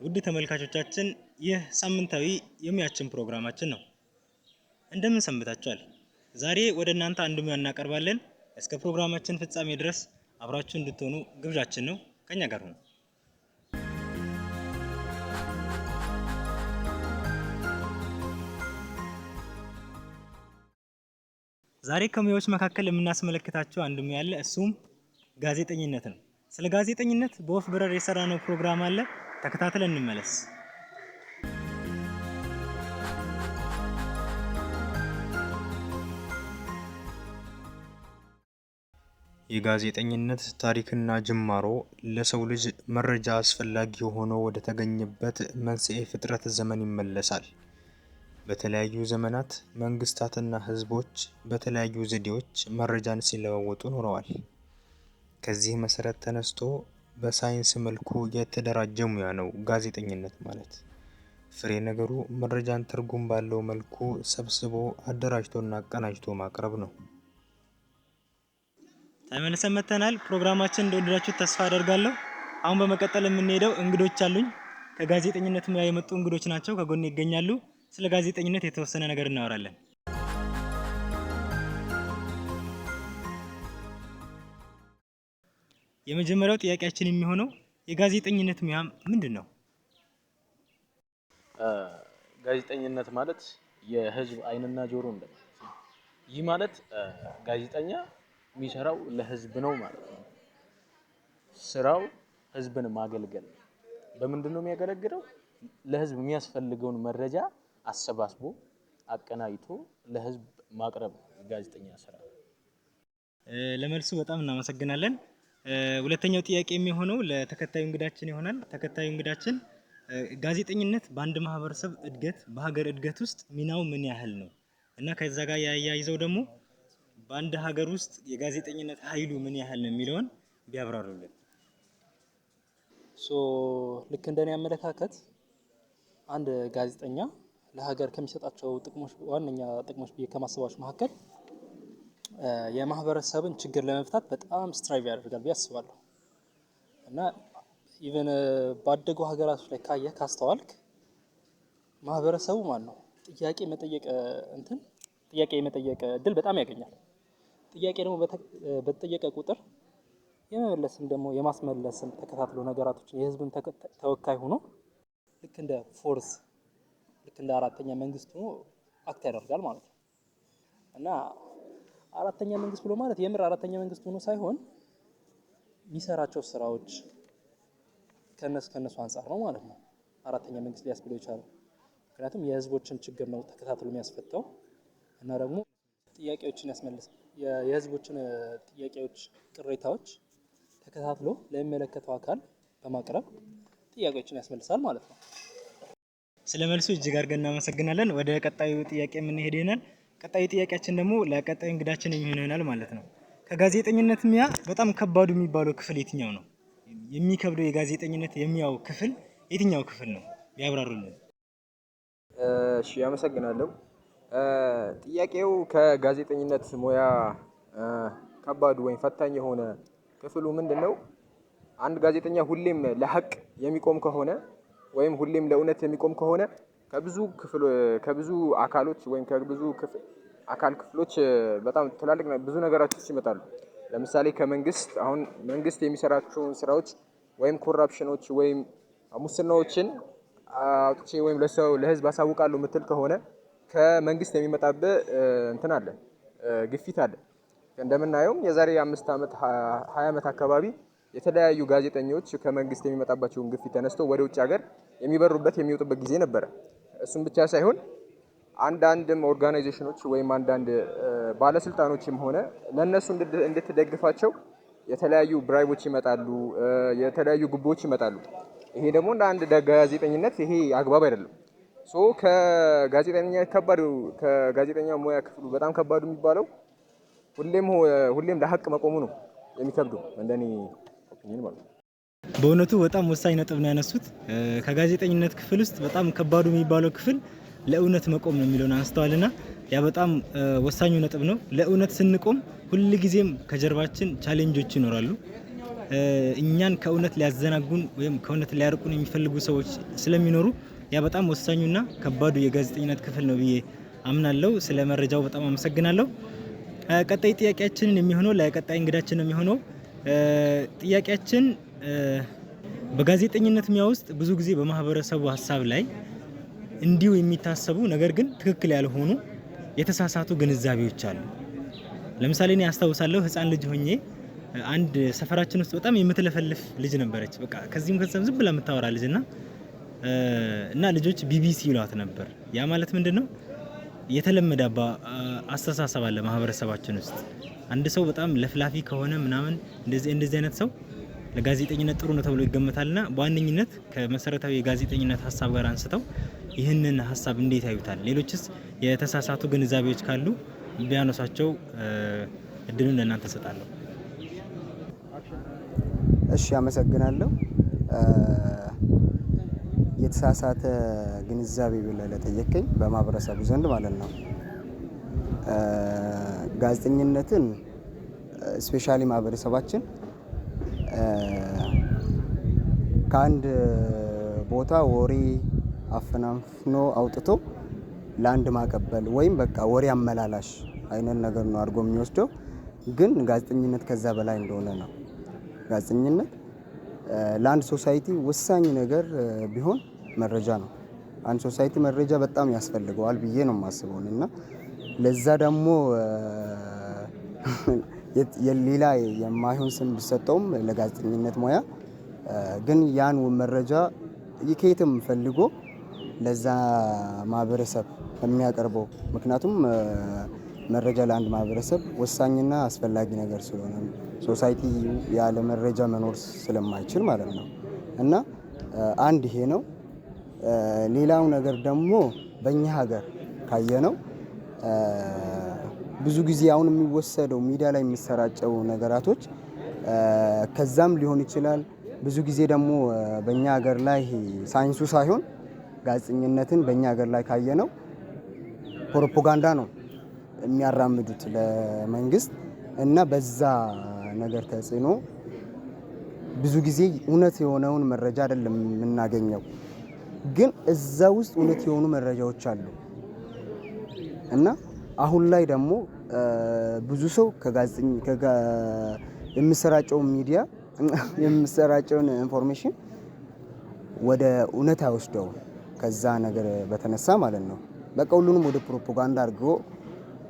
ውድ ተመልካቾቻችን፣ ይህ ሳምንታዊ የሙያችን ፕሮግራማችን ነው። እንደምን ሰንብታችኋል? ዛሬ ወደ እናንተ አንድ ሙያ እናቀርባለን። እስከ ፕሮግራማችን ፍጻሜ ድረስ አብራችሁ እንድትሆኑ ግብዣችን ነው። ከኛ ጋር ሁኑ። ዛሬ ከሙያዎች መካከል የምናስመለክታቸው አንድ ሙያ አለ። እሱም ጋዜጠኝነት ነው። ስለ ጋዜጠኝነት በወፍ በረር የሰራነው ፕሮግራም አለ። ተከታትለን እንመለስ። የጋዜጠኝነት ታሪክና ጅማሮ ለሰው ልጅ መረጃ አስፈላጊ ሆኖ ወደ ተገኘበት መንስኤ ፍጥረት ዘመን ይመለሳል። በተለያዩ ዘመናት መንግስታትና ህዝቦች በተለያዩ ዘዴዎች መረጃን ሲለዋወጡ ኖረዋል። ከዚህ መሰረት ተነስቶ በሳይንስ መልኩ የተደራጀ ሙያ ነው ጋዜጠኝነት ማለት። ፍሬ ነገሩ መረጃን ትርጉም ባለው መልኩ ሰብስቦ፣ አደራጅቶና አቀናጅቶ ማቅረብ ነው። ተመልሰን መጥተናል። ፕሮግራማችን እንደወደዳችሁት ተስፋ አደርጋለሁ። አሁን በመቀጠል የምንሄደው እንግዶች አሉኝ። ከጋዜጠኝነት ሙያ የመጡ እንግዶች ናቸው፣ ከጎን ይገኛሉ። ስለ ጋዜጠኝነት የተወሰነ ነገር እናወራለን። የመጀመሪያው ጥያቄያችን የሚሆነው የጋዜጠኝነት ሙያ ምንድን ነው? ጋዜጠኝነት ማለት የህዝብ ዓይንና ጆሮ እንደማለት ነው። ይህ ማለት ጋዜጠኛ የሚሰራው ለህዝብ ነው ማለት ነው። ስራው ህዝብን ማገልገል ነው። በምንድን ነው የሚያገለግለው? ለህዝብ የሚያስፈልገውን መረጃ አሰባስቦ፣ አቀናጅቶ ለህዝብ ማቅረብ ነው የጋዜጠኛ ስራ። ለመልሱ በጣም እናመሰግናለን። ሁለተኛው ጥያቄ የሚሆነው ለተከታዩ እንግዳችን ይሆናል። ተከታዩ እንግዳችን ጋዜጠኝነት በአንድ ማህበረሰብ እድገት፣ በሀገር እድገት ውስጥ ሚናው ምን ያህል ነው እና ከዛ ጋር ያያይዘው ደግሞ በአንድ ሀገር ውስጥ የጋዜጠኝነት ኃይሉ ምን ያህል ነው የሚለውን ቢያብራሩልን። So ልክ እንደኔ አመለካከት አንድ ጋዜጠኛ ለሀገር ከሚሰጣቸው ጥቅሞች፣ ዋነኛ ጥቅሞች ብዬ ከማስባቸው መካከል የማህበረሰብን ችግር ለመፍታት በጣም strive ያደርጋል ብዬ አስባለሁ። እና even ባደጉ ሀገራቶች ላይ ካየህ፣ ካስተዋልክ፣ ማህበረሰቡ ማለት ነው ጥያቄ መጠየቅ እንትን ጥያቄ የመጠየቅ እድል በጣም ያገኛል። ጥያቄ ደግሞ በተጠየቀ ቁጥር የመመለስም ደግሞ የማስመለስም፣ ተከታትሎ ነገራቶችን የህዝብን ተወካይ ሆኖ ልክ እንደ fourth፣ ልክ እንደ አራተኛ መንግስት ሆኖ act ያደርጋል ማለት ነው። እና አራተኛ መንግስት ብሎ ማለት የምር አራተኛ መንግስት ሆኖ ሳይሆን የሚሰራቸው ስራዎች ከነሱ አንፃር ነው ማለት ነው። አራተኛ መንግስት ሊያስብለው የቻለው ምክንያቱም የህዝቦችን ችግር ነው ተከታትሎ የሚያስፈታው እና ደግሞ ጥያቄዎችን ያስመልስ፣ የህዝቦችን ጥያቄዎች፣ ቅሬታዎች ተከታትሎ ለሚመለከተው አካል በማቅረብ ጥያቄዎችን ያስመልሳል ማለት ነው። ስለ መልሱ እጅግ አድርገን እናመሰግናለን። ወደ ቀጣዩ ጥያቄ የምንሄድ ይሆናል። ቀጣዩ ጥያቄያችን ደግሞ ለቀጣዩ እንግዳችን የሚሆን ይሆናል ማለት ነው። ከጋዜጠኝነት ሙያ በጣም ከባዱ የሚባለው ክፍል የትኛው ነው? የሚከብደው የጋዜጠኝነት የሙያው ክፍል የትኛው ክፍል ነው? ቢያብራሩልን። እሺ፣ አመሰግናለሁ። ጥያቄው ከጋዜጠኝነት ሙያ ከባዱ ወይም ፈታኝ የሆነ ክፍሉ ምንድነው? አንድ ጋዜጠኛ ሁሌም ለሀቅ የሚቆም ከሆነ ወይም ሁሌም ለእውነት የሚቆም ከሆነ ከብዙ ክፍል፣ ከብዙ አካሎች ወይም ከብዙ አካል ክፍሎች በጣም ትላልቅ ብዙ ነገራቶች ይመጣሉ። ለምሳሌ ከመንግስት፣ አሁን መንግስት የሚሰራቸውን ስራዎች ወይም corruption ኖች ወይም ሙስናዎችን አውጥቼ ወይም ለሰው፣ ለህዝብ አሳውቃለሁ የምትል ከሆነ ከመንግስት የሚመጣብህ እንትን አለ፣ ግፊት አለ። እንደምናየውም የዛሬ 5 ዓመት፣ 20 ዓመት አካባቢ የተለያዩ ጋዜጠኞች ከመንግስት የሚመጣባቸውን ግፊት ተነስቶ ወደ ውጭ ሀገር የሚበሩበት፣ የሚወጡበት ጊዜ ነበረ። እሱም ብቻ ሳይሆን አንዳንድም organization ኖች ወይም አንዳንድ ባለስልጣኖችም ሆነ ለእነሱ እንድትደግፋቸው የተለያዩ bribe ኦች ይመጣሉ፣ የተለያዩ ጉቦዎች ይመጣሉ። ይሄ ደግሞ እንደ አንድ ጋዜጠኝነት ይሄ አግባብ አይደለም። So ከጋዜጠኛ ከባዱ፣ ከጋዜጠኛ ሙያ ክፍሉ በጣም ከባዱ የሚባለው ሁሌም ሁሌም ለሀቅ መቆሙ ነው የሚከብደው እንደኔ opinion ማለት ነው። በእውነቱ በጣም ወሳኝ ነጥብ ነው ያነሱት። ከጋዜጠኝነት ክፍል ውስጥ በጣም ከባዱ የሚባለው ክፍል ለእውነት መቆም ነው የሚለውን አንስተዋልና ያ በጣም ወሳኙ ነጥብ ነው። ለእውነት ስንቆም ሁልጊዜም ከጀርባችን challenge ኦች ይኖራሉ። እኛን ከእውነት ሊያዘናጉን ወይም ከእውነት ሊያርቁን የሚፈልጉ ሰዎች ስለሚኖሩ ያ በጣም ወሳኙና ከባዱ የጋዜጠኝነት ክፍል ነው ብዬ አምናለሁ። ስለ መረጃው በጣም አመሰግናለሁ። ቀጣይ ጥያቄያችንን የሚሆነው ለቀጣይ እንግዳችን ነው የሚሆነው። ጥያቄያችን በጋዜጠኝነት ሙያ ውስጥ ብዙ ጊዜ በማህበረሰቡ ሀሳብ ላይ እንዲሁ የሚታሰቡ ነገር ግን ትክክል ያልሆኑ የተሳሳቱ ግንዛቤዎች አሉ። ለምሳሌ እኔ አስታውሳለሁ፣ ህፃን ልጅ ሆኜ አንድ ሰፈራችን ውስጥ በጣም የምትለፈልፍ ልጅ ነበረች። በቃ ከዚህም ከዛም ዝም ብላ የምታወራ ልጅ እና ልጆች ቢቢሲ ይሏት ነበር። ያ ማለት ምንድን ነው? የተለመደ አስተሳሰብ አለ ማህበረሰባችን ውስጥ፣ አንድ ሰው በጣም ለፍላፊ ከሆነ ምናምን እንደዚህ እንደዚህ አይነት ሰው ለጋዜጠኝነት ጥሩ ነው ተብሎ ይገመታልና በዋነኝነት ከመሰረታዊ የጋዜጠኝነት ሀሳብ ጋር አንስተው ይህንን ሀሳብ እንዴት ያዩታል? ሌሎችስ የተሳሳቱ ግንዛቤዎች ካሉ ቢያነሷቸው እድሉን ለእናንተ እሰጣለሁ። እሺ፣ አመሰግናለሁ። የተሳሳተ ግንዛቤ ብለህ ለጠየቀኝ በማህበረሰቡ ዘንድ ማለት ነው፣ ጋዜጠኝነትን especially ማህበረሰባችን ከአንድ ቦታ ወሬ አፈናፍኖ አውጥቶ ለአንድ ማቀበል ወይም በቃ ወሬ አመላላሽ አይነት ነገር ነው አድርጎ የሚወስደው። ግን ጋዜጠኝነት ከዛ በላይ እንደሆነ ነው። ጋዜጠኝነት ለአንድ society ወሳኝ ነገር ቢሆን መረጃ ነው። አንድ society መረጃ በጣም ያስፈልገዋል ብዬ ነው የማስበው፣ እና ለዛ ደግሞ የሌላ የማይሆን ስም ቢሰጠውም ለጋዜጠኝነት ሙያ ግን ያን መረጃ ከየትም ፈልጎ ለዛ ማህበረሰብ የሚያቀርበው፣ ምክንያቱም መረጃ ለአንድ ማህበረሰብ ወሳኝና አስፈላጊ ነገር ስለሆነ፣ society ያለ መረጃ መኖር ስለማይችል ማለት ነው። እና አንድ ይሄ ነው። ሌላው ነገር ደግሞ በእኛ ሀገር ካየነው ብዙ ጊዜ አሁን የሚወሰደው ሚዲያ ላይ የሚሰራጨው ነገራቶች ከዛም ሊሆን ይችላል። ብዙ ጊዜ ደግሞ በእኛ ሀገር ላይ ሳይንሱ ሳይሆን ጋዜጠኝነትን በእኛ ሀገር ላይ ካየነው ፕሮፓጋንዳ ነው የሚያራምዱት ለመንግስት፣ እና በዛ ነገር ተጽዕኖ ብዙ ጊዜ እውነት የሆነውን መረጃ አይደለም የምናገኘው፣ ግን እዛ ውስጥ እውነት የሆኑ መረጃዎች አሉ። እና አሁን ላይ ደግሞ ብዙ ሰው ከጋዜጠኝ የሚሰራጨውን ሚዲያ፣ የሚሰራጨውን information ወደ እውነት አይወስደውም። ከዛ ነገር በተነሳ ማለት ነው። በቃ ሁሉንም ወደ ፕሮፓጋንዳ አድርጎ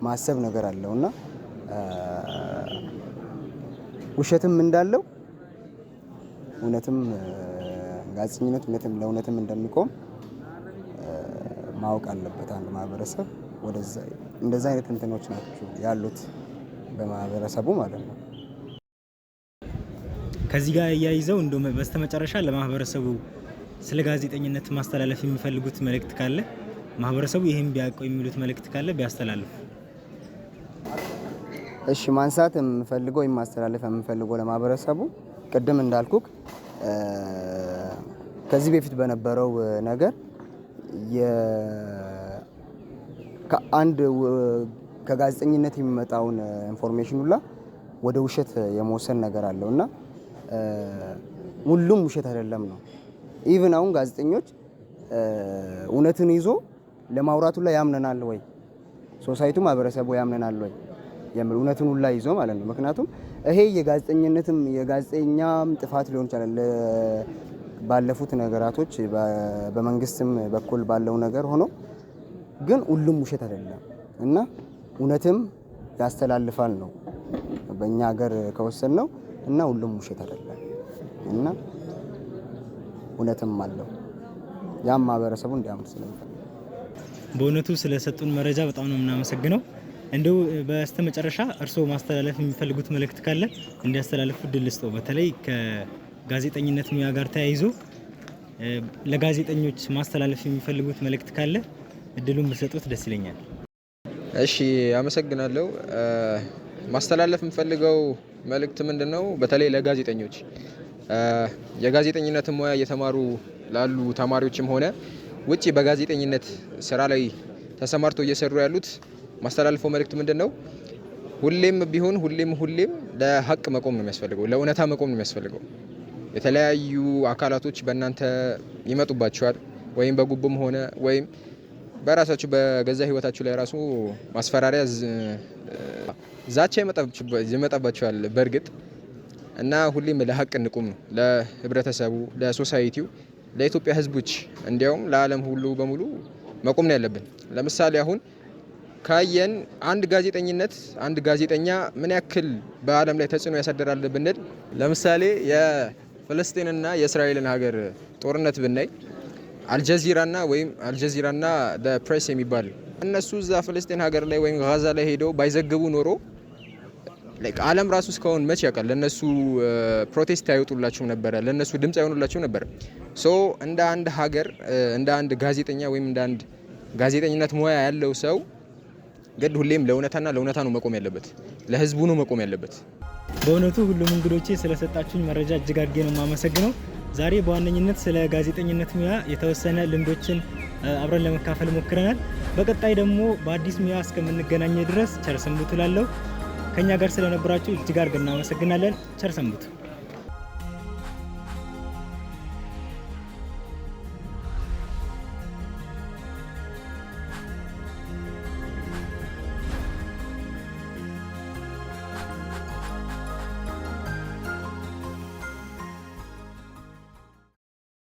ማሰብ ነገር አለው፣ እና ውሸትም እንዳለው እውነትም፣ ጋዜጠኝነት እውነትም ለእውነትም እንደሚቆም ማወቅ አለበት አንድ ማህበረሰብ። ወደዛ እንደዛ አይነት እንትኖች ናቸው ያሉት በማህበረሰቡ ማለት ነው። ከዚህ ጋር እያይዘው እንደው በስተመጨረሻ ለማህበረሰቡ ስለ ጋዜጠኝነት ማስተላለፍ የሚፈልጉት መልእክት ካለ፣ ማህበረሰቡ ይህን ቢያውቀው የሚሉት መልእክት ካለ ቢያስተላልፉ። እሺ፣ ማንሳት የምፈልገው ወይም ማስተላለፍ የምፈልገው ለማህበረሰቡ ቅድም እንዳልኩክ ከዚህ በፊት በነበረው ነገር ከአንድ ከጋዜጠኝነት የሚመጣውን information ሁላ ወደ ውሸት የመውሰድ ነገር አለው፣ እና ሁሉም ውሸት አይደለም ነው። Even አሁን ጋዜጠኞች እውነትን ይዞ ለማውራቱ ላይ ያምነናል ወይ፣ society ው ማህበረሰቡ ያምነናል ወይ የሚል፣ እውነትን ሁላ ይዞ ማለት ነው። ምክንያቱም ይሄ የጋዜጠኝነትም የጋዜጠኛም ጥፋት ሊሆን ይችላል፣ ባለፉት ነገራቶች በመንግስትም በኩል ባለው ነገር ሆኖ፣ ግን ሁሉም ውሸት አይደለም እና እውነትም ያስተላልፋል ነው በእኛ ሀገር ከወሰን ነው፣ እና ሁሉም ውሸት አይደለም እና እውነትም አለው። ያም ማህበረሰቡ እንዲያምን ስለምፈልግ። በእውነቱ ስለሰጡን መረጃ በጣም ነው የምናመሰግነው። እንደው በስተመጨረሻ እርስዎ ማስተላለፍ የሚፈልጉት መልእክት ካለ እንዲያስተላልፉ እድል ልስጠው። በተለይ ከጋዜጠኝነት ሙያ ጋር ተያይዞ ለጋዜጠኞች ማስተላለፍ የሚፈልጉት መልእክት ካለ እድሉን ብሰጡት ደስ ይለኛል። እሺ፣ አመሰግናለሁ። ማስተላለፍ የምፈልገው መልእክት ምንድን ነው? በተለይ ለጋዜጠኞች፣ የጋዜጠኝነትን ሙያ እየተማሩ ላሉ ተማሪዎችም ሆነ ውጪ በጋዜጠኝነት ስራ ላይ ተሰማርተው እየሰሩ ያሉት ማስተላልፈው መልእክት ምንድን ነው? ሁሌም ቢሆን ሁሌም ሁሌም ለሀቅ መቆም ነው የሚያስፈልገው፣ ለእውነታ መቆም ነው የሚያስፈልገው። የተለያዩ አካላቶች በእናንተ ይመጡባቸዋል፣ ወይም በጉቦም ሆነ ወይም በራሳችሁ በገዛ ህይወታችሁ ላይ ራሱ ማስፈራሪያ፣ ዛቻ ይመጣባቸዋል። በእርግጥ እና ሁሌም ለሀቅ እንቁም ነው፣ ለህብረተሰቡ፣ ለ society ው፣ ለኢትዮጵያ ህዝቦች እንዲያውም ለዓለም ሁሉ በሙሉ መቆም ነው ያለብን። ለምሳሌ አሁን ካየን አንድ ጋዜጠኝነት አንድ ጋዜጠኛ ምን ያክል በዓለም ላይ ተጽዕኖ ያሳድራል ብንል፣ ለምሳሌ የፍልስጤንና የእስራኤልን ሀገር ጦርነት ብናይ አልጀዚራና ወይም አልጀዚራና ፕሬስ የሚባል እነሱ እዛ ፍልስጤን ሀገር ላይ ወይም ጋዛ ላይ ሄደው ባይዘግቡ ኖሮ ዓለም ራሱ እስካሁን መች ያውቃል? ለነሱ protest አይወጡላቸውም ነበረ፣ ለነሱ ድምጽ አይሆኑላቸውም ነበረ። So እንደ አንድ ሀገር፣ እንደ አንድ ጋዜጠኛ ወይም እንደ አንድ ጋዜጠኝነት ሙያ ያለው ሰው ግድ ሁሌም ለእውነታና ለእውነታ ነው መቆም ያለበት፣ ለህዝቡ ነው መቆም ያለበት። በእውነቱ ሁሉም እንግዶቼ ስለሰጣችሁኝ መረጃ እጅግ አድርጌ ነው የማመሰግነው። ዛሬ በዋነኝነት ስለ ጋዜጠኝነት ሙያ የተወሰነ ልምዶችን አብረን ለመካፈል ሞክረናል። በቀጣይ ደግሞ በአዲስ ሙያ እስከምንገናኝ ድረስ ቸር ሰንብቱ እላለሁ። ከኛ ጋር ስለነበራችሁ እጅግ አድርገን እናመሰግናለን። ቸር ሰንብቱ።